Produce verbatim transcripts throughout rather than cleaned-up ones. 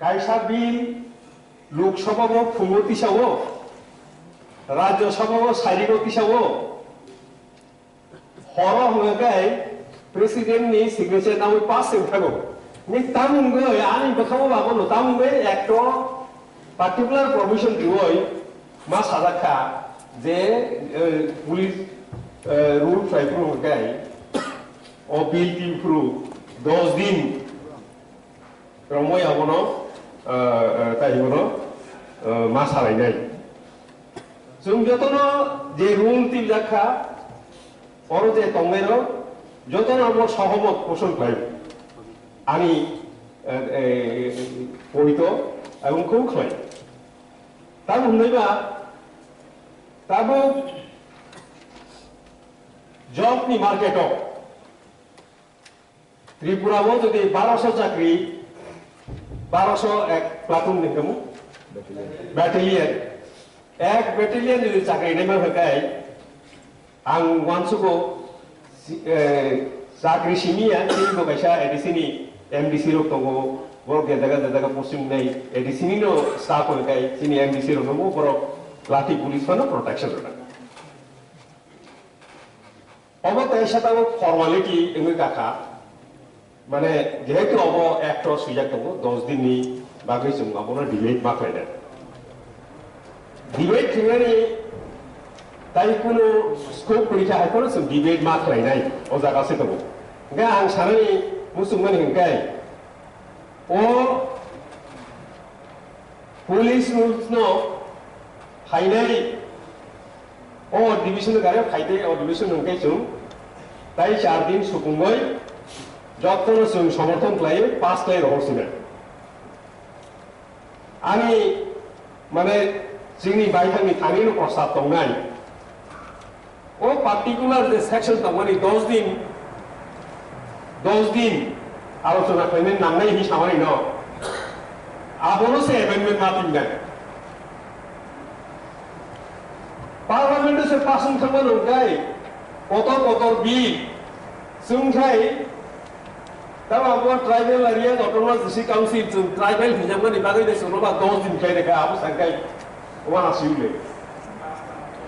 Kaisa bill Lok Sabha o phungo tisao, Rajya Sabha o sarigo tisao, horo hwnga khe President ni signature nawi pass se wngkhago. Ni tamungoi ani bwkhao babono tamungoi ekto particular provision rioi ma sajak kha je, eh, police, eh, rule khlai phuru hwnga khe o bill twi phuru dos din Romoi abono, ah, ah, tai hino, ah, ma salainai. Chwng jotono je rule twijak kha, oro je tongnairok jotono amo sohomot poson khlai. Ani, eh, eh, poito, ang khub khlai. Tamo hwnwi ba, tabuk job ni market o Tripura o jodi baroso chakri, baroso ek platoon ni kamu? Battalion. Ek battalion jodi chakri naima hwnkhe, ang uansugo, si-, eh, chakri simi ya, tei bo kaisa A D C ni M D C rok tongo, borok je jaga, je jaga posting nai, A D C ni no staff hwnkhe, chini M D C rok no borok lathi police phano protection rwna. Obo kaisa tabuk formality wngwi kakha. Mane, jehetu obo act o swijak tongo, dos din ni bagwi chwng abono debate ma khlainai. Debate khlainani tai kunu scope kwrwi kha, hai phano chwng debate ma khlainai, o jaga se tongo. Hwnkhe ang sanani muchungmani hwnkhe, o police rules no phainai, o division gare phaide, o division hwnkhe chwng tai char din supungoi jotono chwng somorthon khlai, pass khlai rohor sina. Ani, mane, chini baithangni thani no prostab tongnai. O particular je section tongmani dos din, dos din alochona khlainai nangnai hinwi samani no. Abono se amendment ma tingnai. Parliament o se pass wng thangma nungkhai, kotor kotor bill, chwngkhai, tamo abo tribal area autonomous district council chwng tribal hinjakmani bagwi de chwngno ba dos din khlai rekha, abo sangkhai, wana siule.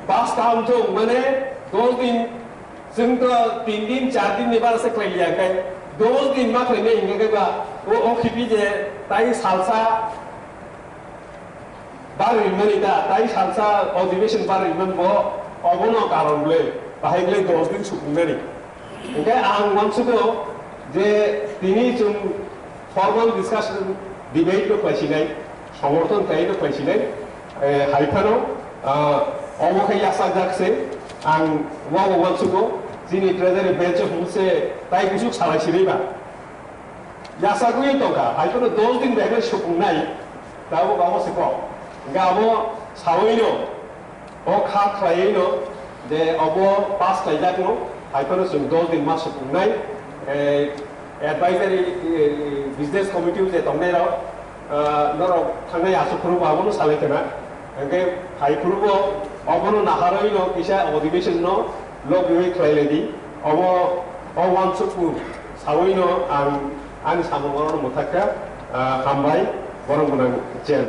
Bas kaham chwng, mane, dos din, chwng to tin din, char din ni bara se khlai liya, khai dos din ma khlai nai hingkhe ba, o, o khibi je, tai salsa, Bar rimani ta, tai salsa adhibeshon bar rimani bo, obono karon ble, bahai ble dos din sukungnani. Hingke ang uansugo je tini chwng formal discussion, debate no khlaisinai, somorthon khlai no khlaisinai, eh, hai phano, ah, omo khe yachakjak se, ang uago uansugo, chini treasury bench o hwn se tai kuchuk salai sinai ba. Yachagwi tongkha, hai phano dos din bai bai sukungnai, tabuk abo se kok. Hingke abo sawi no, o kha khlaiwi no, je obo pass khlaijak no, hai phano chwng dos din ma sukungnai, eh, advisory, eh, business committee je tongnai rok, eh, norok thangnai asuk phuru bo abono salai khna. Hingke hai phuru bo obono naharwi no kisa adhibeshon no logwi khlai lai di. Obo o uansukmung sawi no ang ani samung oro mwthakha, ah, hambai, borok gwnang chair.